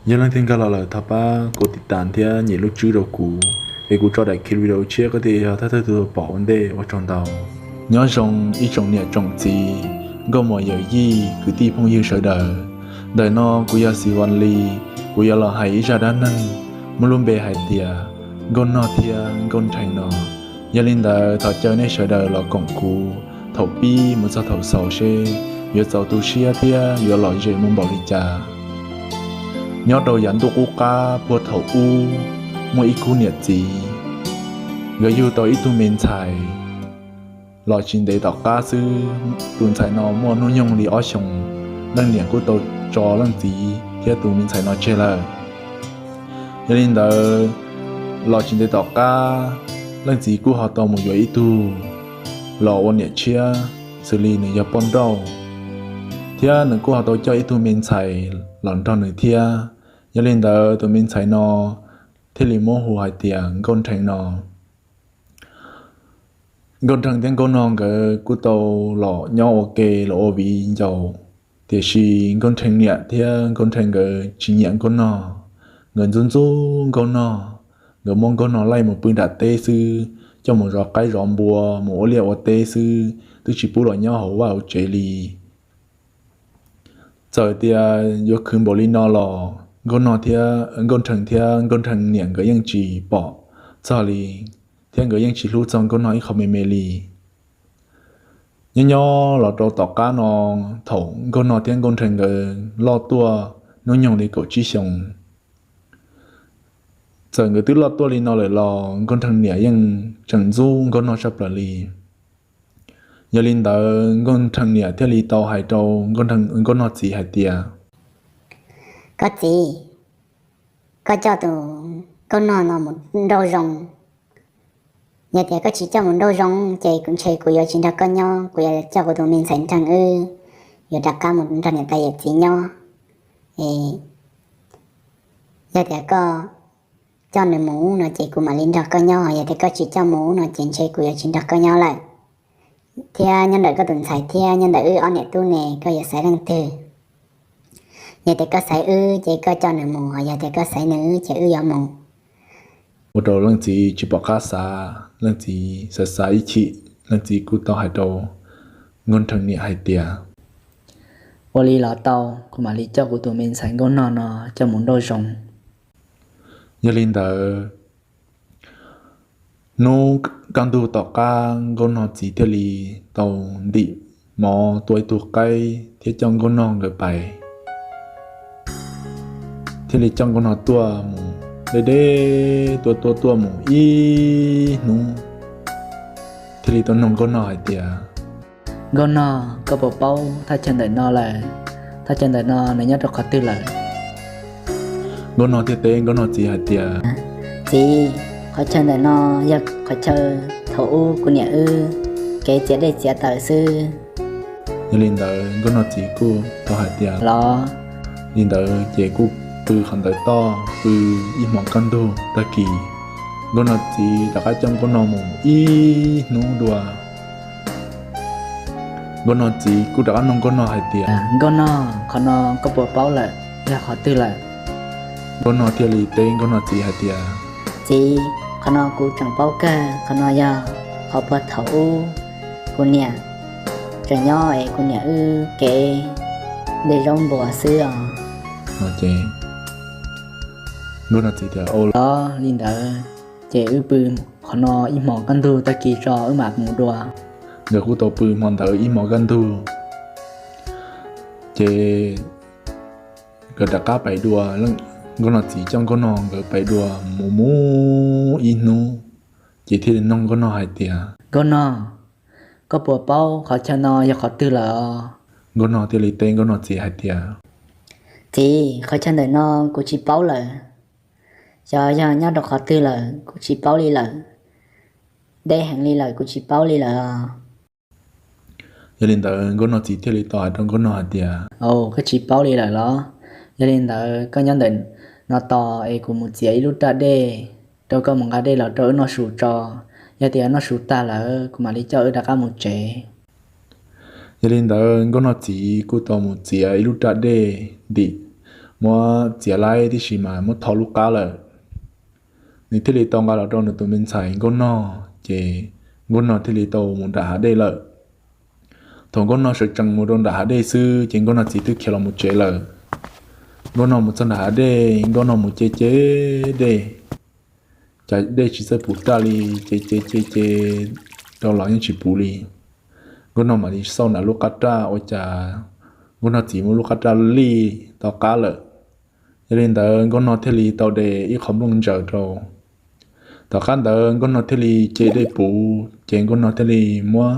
Yog leej twg nkag los lawm thov pab kuv tiv tas thiab nyem lub tswb rau kuv, es kuv tso daim video tshiab koj thiaj yog thawj thawj tug pom ua ntej. Ua tsaug ntau. Nyob zoo ib tsoom niam tsoom txiv, nkauj muam yawm yij kwv tij phooj ywg sawv daws. Ntawm no kuv yog Xis Vas Lis, kuv yuav los hais ib zaj dab neeg muaj lub npe hais tias Nkauj Nog thiab Nkauj Nrheeg no. Yog li ntawd thov caw nej sawv daws los koom kuv thaum pib mus txog thaum xaus seb yuav txaus tu siab thiab yuav lom zem mus npaum li cas. Nyob rau yav ntuj qub qab puag thaum ub, muaj ib khub niam txiv, nkawd yug tau ib tug me ntxhais. Los tsis ntev tom qab xwb, tus ntxhais no muaj hnub nyoog li ob xyoos, leej niam kuj tau tso leej txiv thiab tus me ntxhais no tseg lawm. Yog li ntawd, los tsis ntev tom qab, leej txiv kuj ho tau mus yuav ib tug los ua niam tshiab, xws li nws yog poj nrauj, thiab nws kuj ho tau coj ib tug me ntxhais los nrog nws thiab. Yog li ntawd, tus me ntxhais no thiaj li muab hu hais tias Nkauj Nrheeg no. Nkauj Nrheeg thiab Nkauj Nog nkawd kuj tau los nyob ua ke los ua viv ncaus, tiam sis Nkauj Nrheeg niam thiab Nkauj Nrheeg nkawd tsis nyiam Nkauj Nog. Nkawd ntxub ntxub Nkauj Nog, nkawd muab Nkauj Nog laij mus pw nram teb xwb, coj mus zov qaib zov npua, mus ua liaj ua teb xwb, twb tsis pub los nyob hauv vaj hauv tsev li. Txawm tias yuav khwv npaum li no los Nkauj Nog thiab Nkauj Nrheeg thiab Nkauj Nrheeg niam nkawd yeej tsis pom txog li, thiab nkawd yeej tsis hlub txog Nkauj Nog ib qho me me li. Nyob nyob los rau tom qab no, thaum Nkauj Nog thiab Nkauj Nrheeg nkawd loj tuaj hnub nyoog li kaum tsib xyoos, txawm nkawd twb loj tuaj li no lawm los Nkauj Nrheeg niam yeej tseem ntxub Nkauj Nog tshaj plaws li. Yog li ntawd, Nkauj Nrheeg niam thiaj li tau hais rau Nkauj Nog txiv hais tias, Koj txiv, koj coj tus Nkauj Nog no mus nrauj zoo. Yog tias koj tsis coj mus nrauj zoo ces kuv ntshe kuv yuav tsis nrog koj nyob, kuv yuav coj kuv tus me ntxhais Nrheeg wb yuav rov qab mus nrog niam tais yawm txiv nyob. Yog tias koj coj nws mus no ces kuv mam li nrog koj nyob, yog tias koj tsis coj mus no ces ntshe kuv yuav tsis nrog koj nyob lawm. Thiab nyob ntawm koj tus ntxhais thiab nyob ntawm wb ob niam tub ne, koj yuav xaiv leej twg? Yog tias koj xaiv wb ces koj coj nws mus, yog tias koj xaiv nws ces wb yuav mus. Ua rau leej txiv tsis pom qab xav, leej txiv xav xav ib chim, leej txiv kuj tau hais rau Nkauj Nrheeg niam hais tias, Ua li los tau, kuv mam li coj kuv tus me ntxhais Nkauj Nog no coj mus nrauj zoo. Yog li ntawd, hnub kaj ntug tom qab Nkauj Nog txiv thiaj li tau ntim mov tua ib tug qaib thiab coj Nkauj Nog nkawd pais, thiaj li coj Nkauj Nog tuaj mus deb deb tuaj tuaj tuaj mus ib hnub, thiaj li tau noog Nkauj Nog hais tias, Nkauj Nog, koj puas paub thaj chaw ntawm no lawm? Thaj chaw ntawm no nws nyob rau qhov twg lawm? Nkauj Nog thiaj teb Nkauj Nog txiv hais tias, Txiv, qhov chaw ntawm no yog qhov chaw thaum ub kuv niam wb kev txiav dej txiav taws xwb. Yog li ntawd Nkauj Nog txiv kuj tau hais tias, Los li ntawd ces kuj pw qhov ntawd toj, pw ib hmos kaj ntug tag kis, Nkauj Nog txiv rov qab coj Nkauj Nog mus ib hnub dua. Nkauj Nog txiv kuj rov qab noog Nkauj Nog hais tias, Nkauj Nog, qhov no koj puas paub lawm, yog qhov twg lawm? Nkauj Nog thiaj li teb Nkauj Nog txiv hais tias, Txiv, qhov no kuv tseem paub kawg, qhov no yog qhov puag thaum ub kuv niam tseem nyob es kuv niam wb kev de zaub npua xwb os. Nkauj Nog txiv tias, Los li ntawd ces wb pw qhov no ib hmos kaj ntug tag kis tso wb mam mus dua. Nkawd kuj tau pw hmo ntawd ib hmos kaj ntug, ces nkawd rov qab pais dua. Nkauj Nog txiv coj Nkauj Nog nkawd pais dua mus mus ib hnub, ces thiaj li noog Nkauj Nog hais tias, Nkauj Nog, koj puas paub qhov chaw no yog qhov twg lawm os? Nkauj Nog thiaj li teb Nkauj Nog txiv hais tias, Txiv, qhov chaw ntawm no kuv tsis paub lawm. Xyov yog nyob rau qhov twg lawm kuv tsis paub li lawm. Deb heev li lawm kuv tsis paub li lawm. Yog li ntawd Nkauj Nog txiv thiaj li tau hais rau Nkauj Nog hais tias, Au, koj tsis paub li lawm los? Yog li ntawd koj nyob ntawm no tos es kuv mus txiav ib lub raj dej rau koj mus nqa dej los rau wb noj su tso. Yog tias noj su tag lawm kuv mam li coj wb rov qab mus tsev. Yog li ntawd Nkauj Nog txiv kuj tau mus txiav ib lub raj dej ntim muab txiav laib tib si mas muab tho lub qab lawm. Nws thiaj li tau nqa los rau nws tus me ntxhais Nkauj Nog, ces Nkauj Nog thiaj li tau mus nram hav dej lawm. Thaum Nkauj Nog sawv tsees mus rau nram hav dej xwb ces Nkauj Nog txiv twb khiav los mus tsev lawm. Nkauj Nog mus txog nram hav dej, Nkauj Nog mus ce ce dej, cas dej tsis txawj puv raj li, ce ce ce ce rau los yeej tsis puv li. Nkauj Nog mam li xauj nram lub qab raj ua cas Nkauj Nog txiv muab lub qab raj lij tau qab lawm. Yog li ntawd Nkauj Nog thiaj li tau de ib qho nplooj ntsaws rau. Tom qab ntawd Nkauj Nog thiaj li ce dej puv ces Nkauj Nog thiaj li muab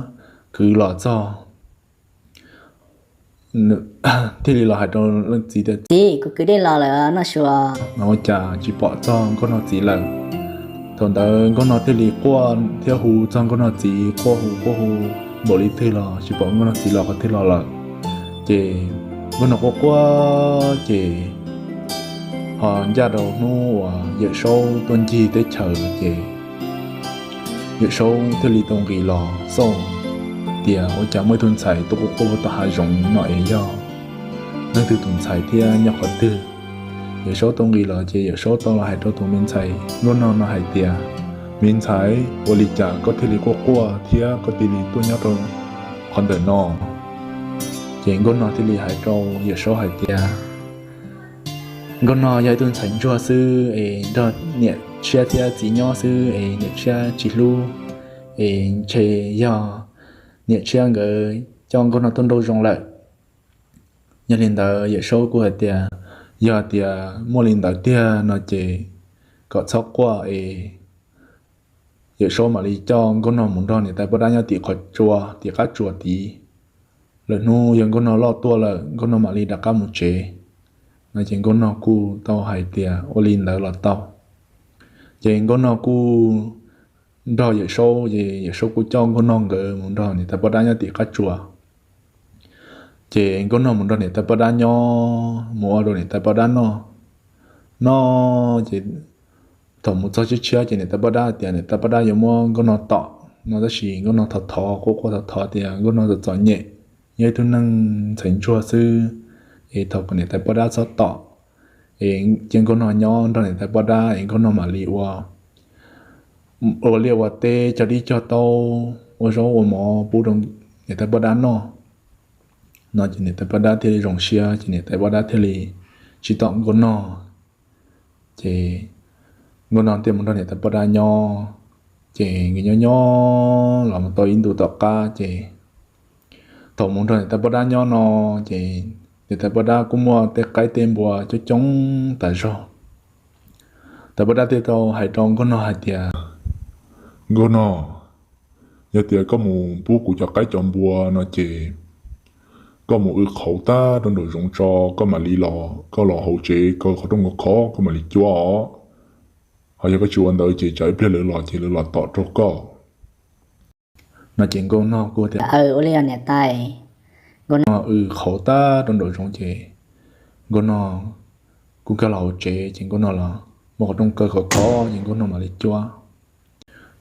kwv los txog, thiaj li los hais rau leej txiv tias, Txiv, kuv kwv dej los lawm, noj su. Ua cas tsis pom txog Nkauj Nog txiv lawm. Thaum ntawd Nkauj Nog thiaj li quaj thiab hu txog Nkauj Nog txiv, quaj hu quaj hu npaum li twg los tsis pom Nkauj Nog txiv los qhov twg los lawm. Ces Nkauj Nog quaj quaj ces ho ncaj rau hnub uas Yawm Saub tuaj ncig teb chaws ces Yawm Saub thiaj li tau nqis los xauj tias ua cas muaj ib tug ntxhais tuaj quaj quaj tom hav zoov no es yog leej twg tus ntxhais thiab nyob qhov twg. Yawm Saub tau nqis los ces Yawm Saub tau los hais rau tus me ntxhais Nkauj Nog no hais tias, Me ntxhais, ua li cas koj thiaj li quaj quaj thiab koj thiaj li tuaj nyob rau qhov ntawm no? Ces Nkauj Nog thiaj li hais rau Yawm Saub hais tias, Nkauj Nog yog ib tug ntxhais ntsuag xwb es nrog niam tshiab thiab txiv nyob xwb es niam tshiab tsis hlub, es ntshe yog niam tshiab nkawd coj Nkauj Nog tuaj nrauj zoo lawm. Yog li ntawd Yawm Saub kuj hais tias, Yog tias muaj li ntawd tiag no ces kom txhob quaj es Yawm Saub mam li coj Nkauj Nog mus nrog niam tais poj dab nyob tim qhov tsua, tim qab tsua tid. Lwm hnub yog Nkauj Nog loj tuaj lawm Nkauj Nog mam li rov qab mus tsev. No ces Nkauj Nog kuj tau hais tias ua li ntawd los tau. Ces Nkauj Nog kuj nrog Yawm Saub, ces Yawm Saub kuj coj Nkauj Nog nkawd mus nrog niam tais poj dab nyob tim qab tsua. Ces Nkauj Nog mus nrog niam tais poj dab nyob, mus ua rau niam tais poj dab noj. Noj ces thaum mus txog tshiab tshiab ces niam tais poj dab tias niam tais poj dab yuav muab Nkauj Nog tom no, tab sis Nkauj Nog thov thov, quaj quaj thov thov tias Nkauj Nog txom txom nyem, yog ib tug neeg ntxhais ntsuag xwb, es thov kom niam tais poj dab txhob tom, es cia Nkauj Nog nyob nrog niam tais poj dab es Nkauj Nog mam li ua, ua liaj ua teb, cog dib cog taub, ua zaub ua mov pub rau niam tais poj dab noj. No ces niam tais poj dab thiaj li zoo siab, ces niam tais poj dab thiaj li tsis tom Nkauj Nog. Ces Nkauj Nog thiaj mus nrog niam tais poj dab nyob. Ces nkawd nyob nyob los mus tau ib ntus tom qab ces thaum mus nrog niam tais poj dab nyob no ces niam tais poj dab kuj muaj tej qaib tej npua coob coob tas zog. Tais poj dab thiaj tau hais rau Nkauj Nog hais tias, Nkauj Nog, yog tias koj mus pub kuv cov qaib cov npua no ces koj mus w qhauv tag rau nraum zoov tso, koj mam li los, koj los hauv tsev kaw qhov rooj kaw qhov koj mam li cuab os. Ho yog koj tsis ua ntawd ces tsam ib pliag lawv los ces lawv los tom raug koj. No ces Nkauj Nog kuj tias, Ua li os niam tais. Nkauj Nog w qhauv tag rau nraum zoov ces Nkauj Nog kuj nkag los hauv tsev ces Nkauj Nog los muab qhov rooj kaw khov khov ces Nkauj Nog mam li cuab.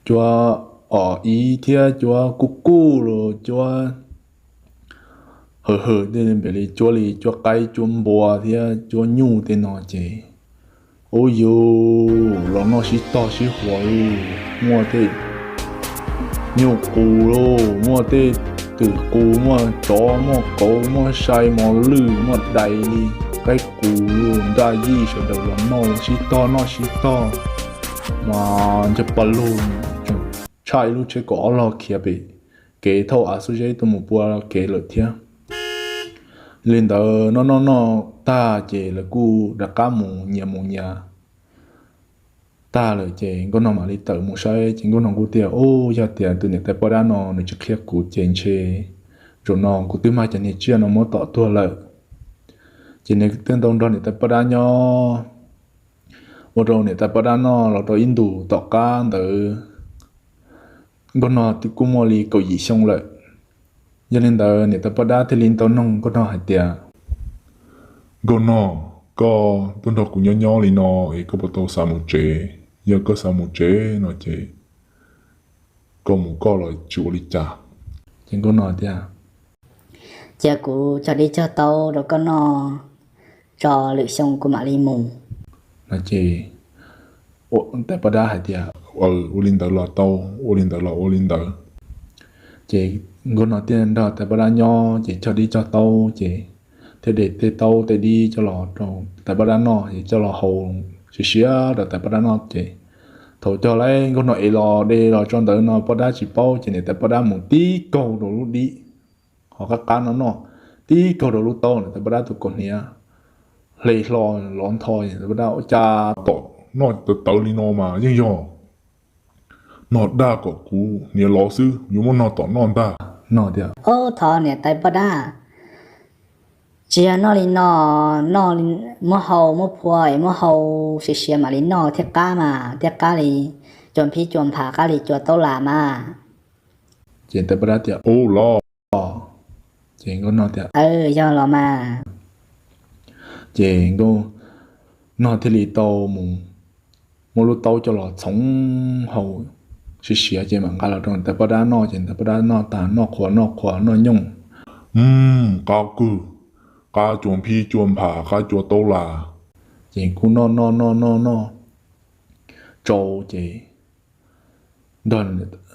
Cuab os ib thiab cuab kuj kuj los cuab hawm hawm tej npem li cuab li cuab qaib cuab npua thiab cuab nyuj tej no ces, ub yus los noj sib tog sib hua li, muaj tej nyuj qus lauj, muaj tej twm qus, muaj tsov, muaj kauv, muaj sai mos lwj, muaj dais li, qaib qus lauj, nraj yij sawv daws los noj sib tog noj sib tog mas ncaws pa lug tseem tshaj ib lub tsheb kaum ob log khiav pem kev thauj av xub zeb tuaj mus pua kev lawm thiab. Li ntawd noj noj noj tag ces lawv kuj rov qab mus nyias mus nyias tag lawm ces Nkauj Nog mam li tawm mus saib ces Nkauj Nog kuj tias, Ub, yog tias tus niam tais poj dab no nws tsis qhia kuv ces ntshe zaum no kuv twb mag cov niag tsiaj no muab tom tuag lawm. Ces nws thiaj tau nrog niam tais poj dab nyob ua rau niam tais poj dab noj los rau ib ntus tom qab ntawd Nkauj Nog kuj muaj li kaum yim xyoo lawm. Yog li ntawd niam tais poj dab thiaj li tau noog Nkauj Nog hais tias, Nkauj Nog, koj tuaj nrog kuv nyob nyob li no es koj puas tau xav mus tsev? Yog koj xav mus tsev no ces koj mus koj los tsis ua li cas. Ces Nkauj Nog tias, Cia kuv cog dib cog taub rau koj noj, tso lwm xyoo kuv mam li mus. No ces tais poj dab hais tias, Ua li ntawd los tau, ua li ntawd los ua li ntawd. Ces nkauj no thiaj nrog tais poj dab nyob ces cog dib cog taub ces thiaj de tej taub tej dib coj los rau tais poj dab noj es coj los haus siav siav rau tais poj dab noj ces thaum cog lawm nkauj no ev los de los tso ntawd no poj dab tsis paub ces niam tais poj dab mus tib kaug rau lub dib ho qab qab no noj, tib kaug rau lub taub niam tais poj dab tus kaus hniav hle hlo los ntho, tais poj dab, Ua cas tom noj tawv tawv li no mas yeej yog noj daj kom kuv hniav lov xwb, yuav muab noj tom noj ntag. No tias, Ob, thov niam tais poj dab, tsis yog noj li no, noj, muab hau muab phua es muab hau siav siav mam li noj thiaj qab mas thiaj qab li cua phib cua npham qab li cua taub las mas. Ces tais poj dab tias, Ub los. Ces nkauj no tias, Yog los mas. Ces nkauj no thiaj li tau mus muab lub taub coj los txhoov hau siav siav ces mam nqa los rau tais poj dab noj ces tais poj dab noj tas noj qhuav noj qhuav noj nyooj, Qab kawg, qab cua phib cua npham qab cua taub las. Ces kuj noj noj noj noj noj tsau ces nrog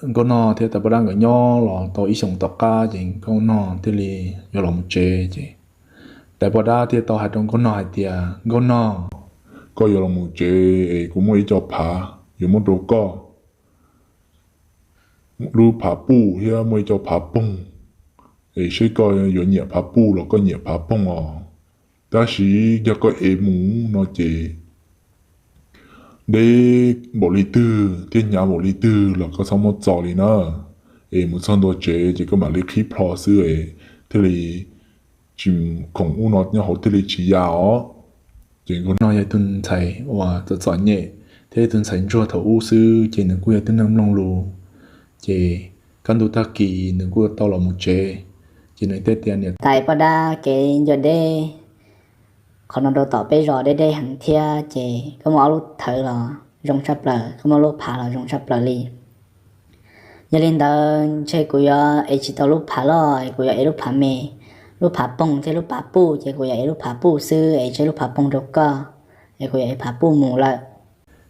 nkauj no thiab tais poj dab nkawd nyob los tau ib xyoos tom qab ces nkauj no thiaj li yuav los mus tsev ces tais poj dab thiaj tau hais rau nkauj no hais tias, Nkauj no, koj yuav los mus tsev es kuv muaj ib co phav yuav muab rau koj, lub phav puj thiab muaj ib co phav poog, es seb koj yuav nyiam phav puj los koj nyiam phav poog os. Tab sis yog koj ev mus no ces deb npaum li twg thiab hnyav npaum li twg los koj txhob muab txo li na, es mus txog ntua tsev ces koj mam li qhib plho xwb es thiaj li tsis khoom ub no nyob hauv thiaj li tsis ya os. Ces nkauj no yog ib tug ntxhais uas txom txom nyem thiab ib tug ntxhais ntsuag thaum ub xwb ces nws kuj yog ib tug neeg mloog lus, ces kaj ntug tag kis nws kuj tau los mus tsev. Ces nws thiaj tias, Niam tais poj dab, kev ncua deb qhov no rau tom peb zos deb deb heev thiab ces koj muaj ob lub thawv los zoo tshaj plaws, koj muaj lub phav los zoo tshaj plaws li. Yog li ntawd ntshe kuv yuav ev tsis tau lub phav loj es kuv yuav ev lub phav me, lub phav poog thiab lub phav puj ces kuv yuav ev lub phav puj xwb es tseg lub phav poog rau koj, es kuv yuav ev phav puj mus lawm.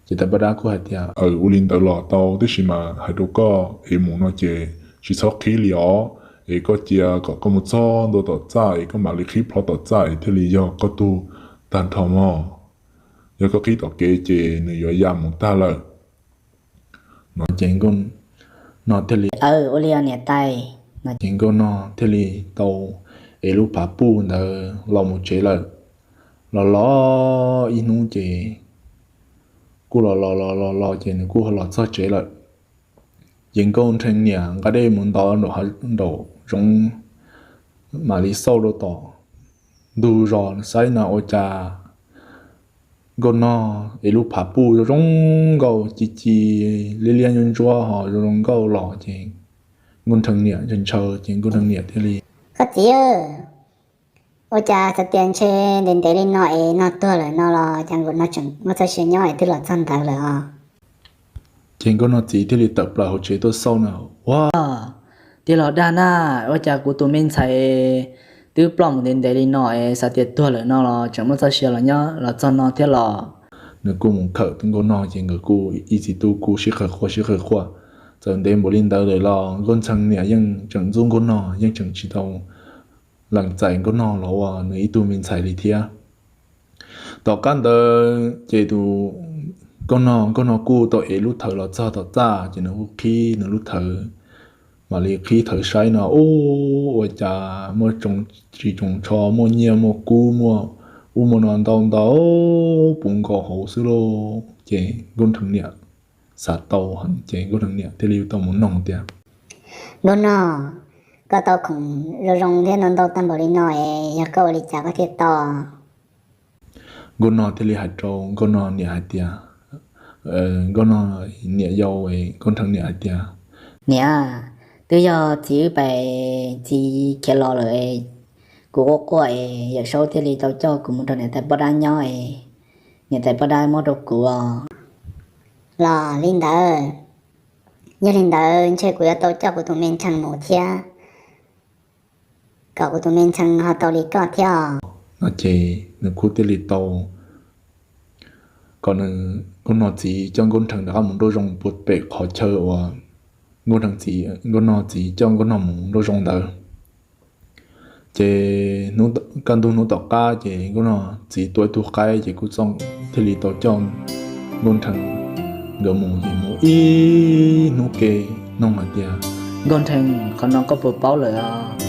Ces tais poj dab kuj hais tias, Aws, ua li ntawd los tau, tab sis mas hais rau koj, ev mus no ces tsis txhob qhib li os, es koj cia kom koj mus txog ntua tom txaj es koj mam li qhib plho tom txaj es thiaj li yog koj tug tag nrho mog. Yog koj qhib tom kev ces nws yuav ya mus tag lawm. No ces nkauj no thiaj li, Aws, ua li os niam tais. No ces nkauj no thiaj li tau ev lub phav puj ntawd los mus tsev lawm. Los los ib hnub ces kuj los los los los los ces nws kuj los txog tsev lawm. Ces nkauj nrheev niam nqa dej mus ntov nraum zoov, mam li xauj rau tom ntug zos saib no ua cas nkauj no ev lub phav puj zoo zoo nkauj ci ci liab liab ntsuab ntsuab ho zoo zoo nkauj los ces nkauj nrheev niam ntshaw ntshaw ces nkauj nrheev niam thiaj li, Koj txiv, ua cas txawm tias ntshe ntev ntev li no es no tuag lawm no los cas nkauj no tseem muaj txoj sia nyob es twb los txog ntawd lawm os? Ces nkauj no txiv thiaj li tawm plaws hauv tsev tuaj xauj no, Ua, tiag los dag na, ua cas kuv tus me ntxhais twb ploj mus ntev ntev li no es xav tias tuag lawm no los tseem muaj txoj sia los nyob los txog no thiab los? Nws kuj mus khawm tus nkauj no ces nkawd kuj ib txiv tub kuj sib qawg quaj sib qawg quaj. Txawm ntev npaum li ntawd lawm los nkauj nrheev niam yeej tseem ntxub nkauj no, yeej tseem tsis tau lees txais nkauj no los ua nws ib tug me ntxhais li thiab. Tom qab ntawd ces tus nkauj no, nkauj no kuj tau ev lub thawv los txog tom txaj ces nws kuj qhib nws lub thawv, mam li qhib thawv saib no, Ub, ua cas muaj tsoos tsis tsoos tsho, muaj nyiaj muaj kub, muaj ub muaj no ntau ntau puv nkaus hauv xwb lauj. Ces nkauj nrheev niam xav tau heev ces nkauj nrheev niam thiaj li tau mus noog tias, Nkauj no, koj tau khoom zoo zoo thiab ntau ntau tag npaum li no es yog koj ua li cas koj thiaj tau? Nkauj no thiaj li hais rau nkauj no niam hais tias, nkauj no niam yau, nkauj nrheev niam hais tias, Niam, twb yog txiv wb pais txiv khiav los lawm es kuv quaj quaj es yawm saub thiaj li tau coj kuv mus rau niam tais poj dab nyob es niam tais poj dab muab rau kuv os. Los li ntawd, yog li ntawd ntshe kuv yuav tau coj kuv tus me ntxhais mus thiab, kom kuv tus me ntxhais ho tau li koj thiab os. No ces nws kuj thiaj li tau kom nws nkauj nog txiv coj nkauj nrhee rov qab mus nraum zoov puag pem qhov chaw uas nkauj nog txiv, nkauj nog txiv coj nkauj nog mus nraum zoov ntawd. Ces kaj ntug hnub tom qab ces nkauj nog txiv tua ib tug qaib ces kuj thiaj li tau coj nkauj nrhee nkawd mus ces mus ib hnub ke noog hais tias, Nkauj nrhee, qhov no koj puas paub lawm?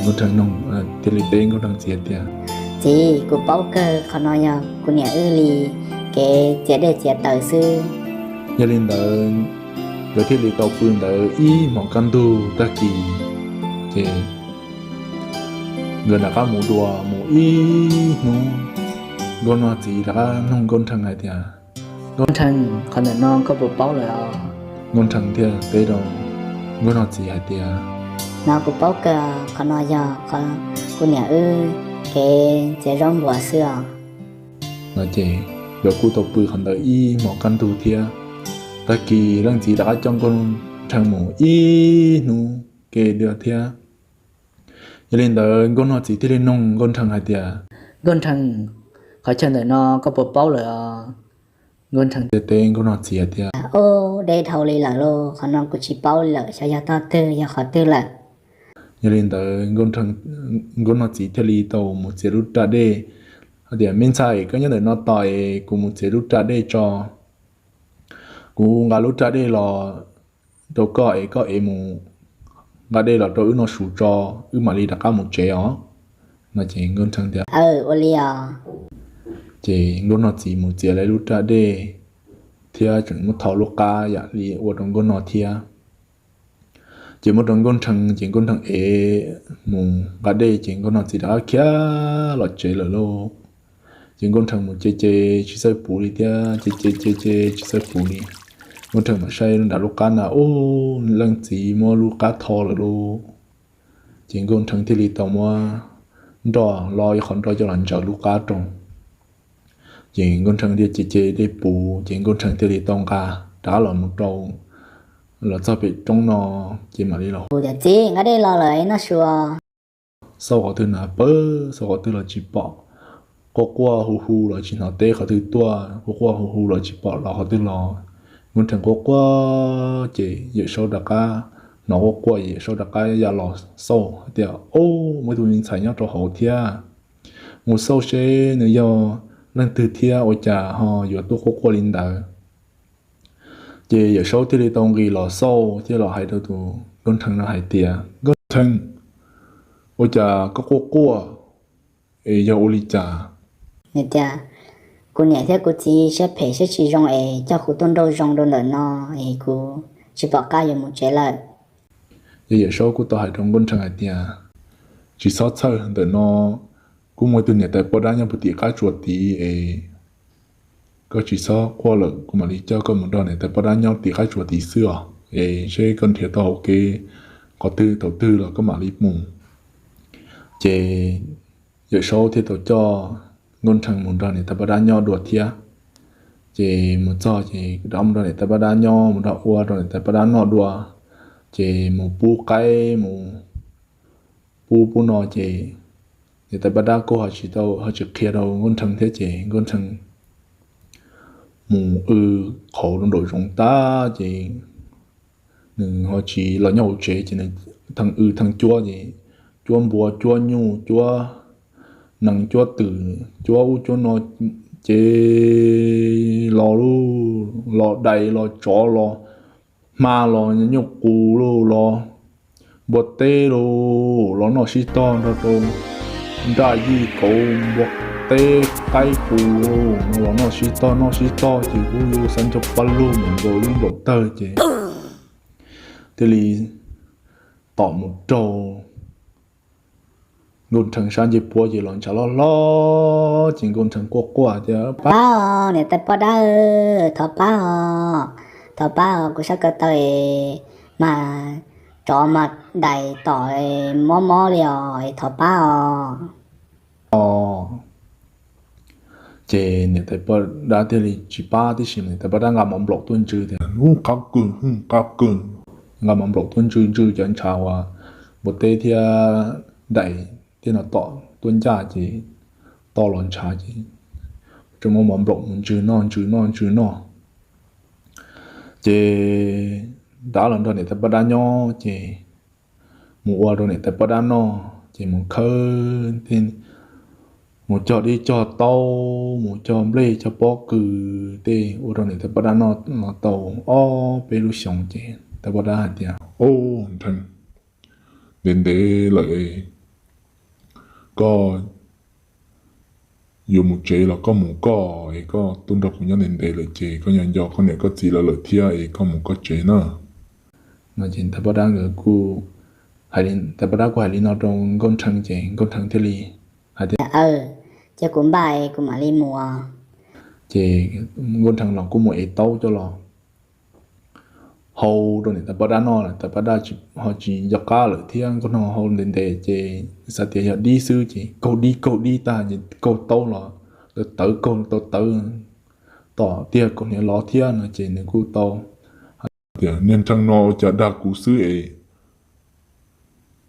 Nkauj nrhee thiaj li teb nkauj nrhee txiv hais tias, Txiv, kuv paub kawg, qhov no yog kuv niam wb li kev txiav dej txiav taws xwb. Yog li ntawd nkawd thiaj li tau pw ntawd ib hmos kaj ntug tag kis ces nkawd rov qab mus dua mus ib hnub, nkauj nog txiv rov qab noog nkauj nrhee hais tias, Nkauj nrhee, qhov ntawm no koj puas paub lawm? Nkauj nrhee thiaj teb rau nkauj nog txiv hais tias, No kuv paub kawg, qhov no yog kuv niam wb kev txiav zaub npuas xwb os. No ces nkawd kuj tau pw qhov ntawd ib hmos kaj ntug thiab. Tag kis leej txiv rov qab coj nkauj nrhee mus ib hnub ke dua thiab. Yog li ntawd nkauj nog txiv thiaj li noog nkauj nrhee hais tias, Nkauj nrhee, qhov chaw ntawm no koj puas paub lawm? Nkauj nrhee thiaj teb nkauj nog txiv hais tias, Ub, deb dhau li lawm lauj, qhov no kuv tsis paub lawm, xyov yog tog twg yog qhov twg lawm. Yog li ntawd nkauj nog txiv thiaj li tau mus txiav lub raj dej hais tias, Me ntxhais, koj nyob ntawm no tos es kuv mus txiav lub raj dej tso. Kuv nqa lub raj dej los rau koj es koj ev mus nqa dej los rau wb noj su tso, wb mam li rov qab mus tsev os. No ces nkauj nrhee tias, Ua li os. Ces nkauj nog txiv mus txiav lub raj dej thiab tseem muab tho lub qab yam li ua rau nkauj nog thiab. Ces muab rau nkauj nrhee ces nkauj nrhee ev mus nqa dej ces nkauj nog txiv rov qab khiav los tsev lawm lauj. Ces nkauj nrhee mus ce ce tsis txawj puv li thiab, ce ce ce ce tsis txawj puv li. Nkauj nrhee mam saib nram lub qab na, ub, leej txiv muab lub qab tho lawm lauj. Ces nkauj nrhee thiaj li tau muab nroj lo ib qho nroj coj los ntsaws lub qab rau. Ces nkauj nrhee thiaj ce ce dej puv ces nkauj nrhee thiaj li tau nqa rov qab los mus rau, los txog pem roob no ces mam li los hu tias, Txiv, nqa dej los lawm, noj su. Xauj qhov twg na pawg, xauj qhov twg los tsis pom, quaj quaj hu hu los tsis hnov teb qhov twg tuaj, quaj quaj hu hu los tsis pom los qhov twg los. Nkauj nrhee quaj quaj ces Yawm Saub rov qab hnov quaj quaj, Yawm Saub rov qab ya los xauj hais tias, Ub, muaj ib tug me ntxhais nyob rau hauv thiab. Mus xauj seb nws yog leej twg thiab ua cas ho yuav tuaj quaj quaj li ntawd. Ces Yawm Saub thiaj li tau nqis los xauj thiab los hais rau tus nkauj nrhee no hais tias, Nkauj nrhee, ua cas koj quaj quaj es yog ua li cas? Nws tias, Kuv niam thiab kuv txiv siab phem siab tsis zoo es coj kuv tuaj nraum zoov rau ntawm no es kuv tsis pom qab yuav mus tsev lawm. Ces Yawm Saub kuj tau hais rau nkauj nrhee hais tias, Tsis txhob txhawj, ntawm no kuj muaj tus niam tais poj dab nyob puag tim qab tsuas tid es koj tsis txhob quaj lawm, kuv mam li coj koj mus nrog niam tais poj dab nyob tim qab tsuas tid xwb os, es seb koj nrhiav tau hauv kev qhov twg thaum twg los koj mam li mus. Ces Yawm Saub thiaj tau coj nkauj nrhee mus nrog niam tais poj dab nyob dua thiab. Ces mus txog ces rov mus nrog niam tais poj dab nyob, mus nrog ua rau niam tais poj dab noj dua, ces mus pub qaib mus pub pub no ces niam tais poj dab kuj ho tsis tau, ho tsis qhia rau nkauj nrhee thiab ces nkauj nrhee mus w qhauv rau nraum zoov tag ces nws ho tsis los nyob hauv tsev ces nws theej w theej cuab ces cuab npua cuab nyuj cuab nees cuab twm cuab ub cuab no ces los, los dais los tsov los hma los nyuj qus los npua teb los, los noj sib tog nrog rau nraj yij kauv npua teb qaib qus los noj sib tog noj sib tog ces kuj yuav xav nco pab lug mus nkaus lub npaum tawg ces thiaj li tom mus raug nkauj nrhee sab ncej puab ces los ntshav loj hlob ces nkauj nrhee quaj quaj tias, Pab os niam tais poj dab, thov pab os, thov pab os, kuv sab ko taw mas tsov mas dais tom mob mob li os, thov pab os. Ces niam tais poj dab thiaj li tsis pab tib si, niam tais poj dab nqa mov nplaum tuaj ntsw tias, Ub, qab kawg, qab kawg. Nqa mov nplaum tuaj ntsw ntsw cov ntshav uas npua teb thiab dais tej no tom tuaj ncaj ces to los ntshav ces rau mov mov nplaum mus ntsw noj ntsw noj ntsw noj. Ces rov los nrog niam tais poj dab nyob ces mus ua rau niam tais poj dab noj ces mus khawb tej, mus cog dib cog taub, mus cog nplej cog pob kws tej ua rau niam tais poj dab noj los tau ob peb lub xyoos ces tais poj dab hais tias, Au, Nrhee, ntev ntev lawm, koj yuav mus tsev los koj mus koj es, koj tuaj nrog kuv nyob ntev ntev lawm ces koj nco nco koj niam koj txiv lawv lawm thiab es koj mus koj tsev na. No ces tais poj dab nkawd kuj, tais poj dab kuj hais li no rau Nkauj Nrhee ces Nkauj Nrhee thiaj li hais tias, Cia kuv npaj es kuv mam li mus. Ces Nkauj Nrhee los kuj mus ev taub coj los hau rau niam tais poj dab noj lawm, tais poj dab ho tsis nco qab lawm thiab, nkauj noj hau ntev ntev ces xav tias yog dib xwb ces kaug dib kaug dib tag ces kaug taub los, tawv tawv kaug tau tawv tom tiag kaus hniav lov thiab no ces nws kuj tau hais tias, Niag Nrhee no ua cas dag kuv xwb es,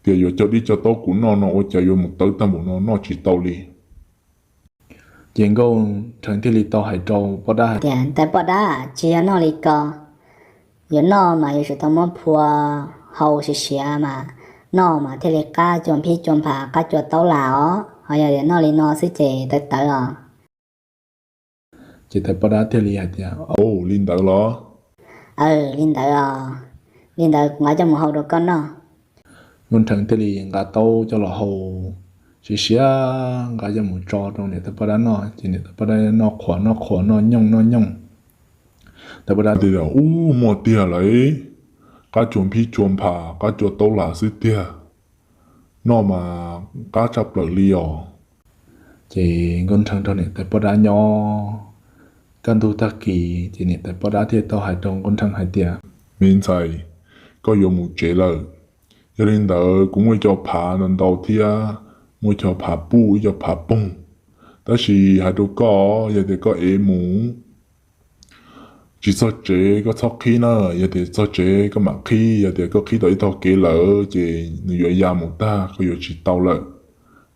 tias yuav cog dib cog taub kuv noj no ua cas yuav mus tawv tag npaum no noj tsis tau li. Ces Nkauj Nrhee thiaj li tau hais rau poj dab hais tias, Tais poj dab, tsis yog noj li ko, yuav noj mas yuav tsum tau muab phua hau siav siav mas noj mas thiaj li qab cua phib cua npham qab cua taub las os, ho yog tias noj li no xwb ces tawv tawv os. Ces tais poj dab thiaj li hais tias, Au, li ntawd los? Aw, li ntawd os, li ntawd kuv nqa coj mus hau rau koj noj. Nkauj Nrhee thiaj li nqa taub coj los hau siav siav, nqa coj mus tso rau niam tais poj dab noj ces niam tais poj dab noj qhuav noj qhuav noj nyooj noj nyooj. Tais poj dab tias, Ub, muaj tiag lauj, qab cua phib cua npham qab cua taub las xwb tiag, noj mas qab tshaj plaws li os. Ces Nkauj Nrhee nrog niam tais poj dab nyob kaj ntug tag kis ces niam tais poj dab thiaj tau hais rau Nkauj Nrhee hais tias, Me ntxhais, koj yuav mus tsev lawm, yog li ntawd kuv muaj ib co phav ntau ntau thiab, muaj ib co phav puj ib co phav poog, tab sis hais rau koj, yog tias koj ev mus tsis txog tsev koj txhob qhib na, yog tias txog tsev koj mam qhib, yog tias koj qhib tau ib tog kev lawm ces nws yuav ya mus tag koj yuav tsis tau lawm.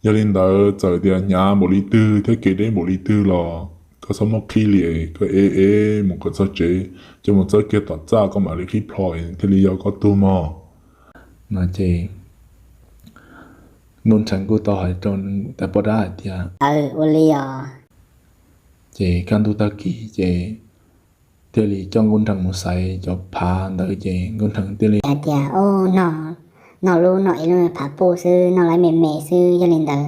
Yog li ntawd txawm tias hnyav npaum li twg thiab kev deb npaum li twg los koj txhob muab qhib li, koj ev ev mus kom txog tsev, coj mus txawb kiag tom txaj koj mam li qhib plho thiaj li yog koj tug mog. No ces Nkauj Nrhee kuj tau hais rau tais poj dab hais tias, Aw, ua li os. Ces kaj ntug tag kis ces thiaj li coj Nkauj Nrhee mus xaiv cov phav ntawd ces Nkauj Nrhee thiaj li hais tias, Noj lub, noj ib lub phav puj xwb, noj lawv me me xwb, yog li ntawd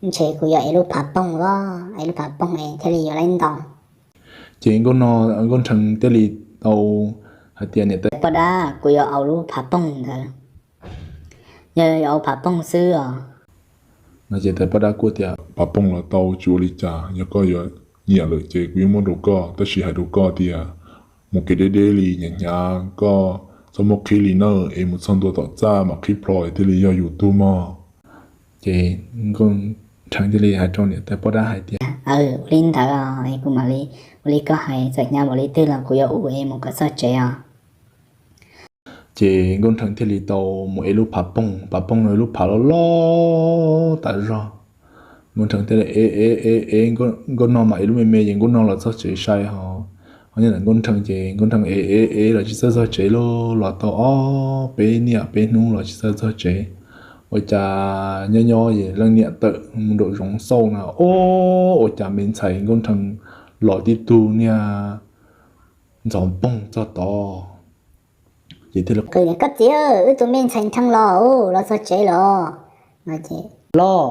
ntshe kuv yuav ev lub phav poog os, ev lub phav poog es thiaj li yuav lawv ntau. Ces Nkauj Nrhee thiaj li tau hais tias, Niam tais poj dab, kuv yuav ev lub phav poog ntawd, yog yuav ev phav poog xwb os. No ces tais poj dab kuj tias, Phav poog los tau, tsis ua li cas, yog koj yuav nyiam lawm ces kuv yeej muab rau koj, tab sis hais rau koj tias mus kev deb deb li, hnyav hnyav koj txhob muab qhib li na, es mus txog ntua tom txaj mam qhib plho thiaj li yog yus tug mog. Ces Nkauj Nrhee thiaj li hais rau niam tais poj dab hais tias, Aw, ua li ntawd es kuv mam li ua li koj hais, txawm hnyav npaum li twg los kuv yuav ua es mus kom txog tsev os. Ces Nkauj Nrhee thiaj li tau mus ev lub phav poog, phav poog no lub phav loj loj tas zog. Nkauj Nrhee thiaj li ev ev ev ev, Nkauj Nog mas ev lub me me ces Nkauj Nog los txog tsev sai ho. Ho nyob ntawm Nkauj Nrhee ces Nkauj Nrhee ev ev ev los tsis txawj txog tsev lauj, los tau ob peb niaj peb hnub los tsis txawj txog tsev. Ua cas nyob nyob es leej niam tawm mus nraum zoov xauj na, o, ua cas me ntxhais Nkauj Nrhee los tib tug niag ntxhov poog txog tod. Ces thiaj li, Koj txiv, wb tus me ntxhais Nrhee los, los txog tsev los. Los,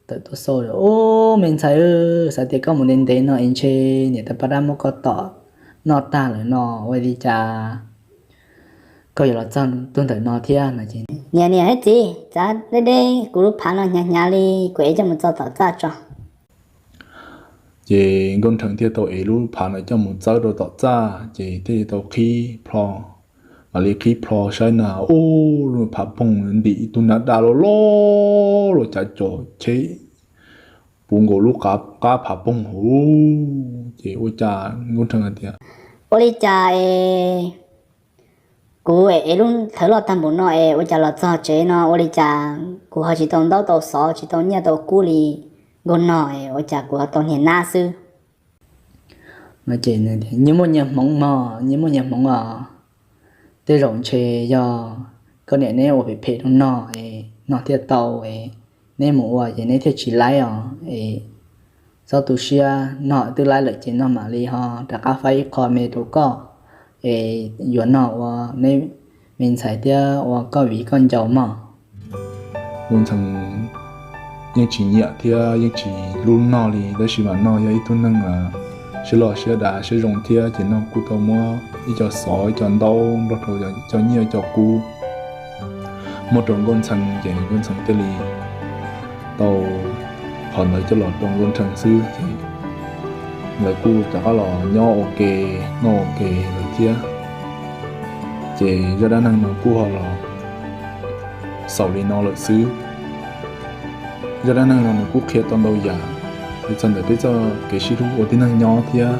tawm tuaj xauj, Ub, me ntxhais, xav tias koj mus ntev ntev no es ntshe niam tais poj dab muab koj tom noj tag lawm no, ua li cas koj yuav los txog tuaj ntawm no thiab no? Niam niam thiab txiv, txav deb deb, kuv lub phav no hnyav hnyav li, kuv ev coj mus txog tom txaj tso. Ces Nkauj Nrhee thiaj tau ev lub phav no coj mus txawb rau tom txaj ces thiaj li tau qhib plho. Mam li qhib plho saib na, ub, lub phav poog ntim ib tug nab daj loj loj los cav cos cheb puv nkaus lub qab phav poog hauv. Ces ua cas Nkauj Nrhee hais tias, Ua li cas es kuv ev lub thawv loj tag npaum no es ua cas los txog tsev no ua li cas kuv ho tsis tau ntaub tau xov tsis tau nyiaj tau kub li Nkauj Nog es ua cas kuv ho tau niag nab xwb? Nyias muaj nyias hmoov mog, nyias muaj nyias hmoov os. Tej zaum ntshe yog koj niam neb ua phem phem rau no es no thiaj tau es neb mus ua ces neb thiaj tsis laib os es txhob tu siab, no twb laib lawm ces no mam li ho rov qab faib ib qho me rau koj es yuav no ua neb me ntxhais thiab ua koj viv koj ncaus mog. Nkauj Ntxhee yeej tsis nyiam thiab yeej tsis hlub Noj li, tab sis mas Noj yog ib tug neeg siab loj siab dav siab zoo thiab, ces Noj kuj tau muab ib co xov ib co ntaub nrog rau cov nyiaj cov kub muab rau Nkauj Ntxhee, ces Nkauj Ntxhee thiaj li tau qhov ntawd coj los rau Nkauj Ntxhee xwb, ces lawv kuj rov qab los nyob ua ke noj ua ke lawm thiab. Ces zaj dab neeg no kuj ho los xaus li no lawm xwb. Zaj dab neeg no nws kuj qhia tau ntau yam li txog ntawm peb txoj kev sib hlub ua tib neeg nyob thiab.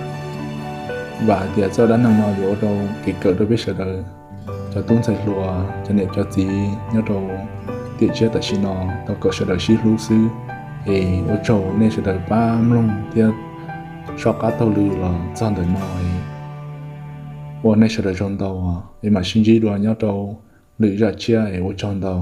Vam hais tias txoj dab neeg no yuav ua rau kev kawm rau peb sawv daws, cov tub ntxhais hluas, cov niam cov txiv nyob rau tiam tsiab tam sim no tau kom sawv daws sib hlub xwb. Es ua tsaug nej sawv daws pab mloog thiab soj qab taug lw los txog ntawm no. Ua nej sawv daws tsaug ntau, es mam sib ntsib dua nyob rau lwm zaj tshiab, es ua tsaug ntau.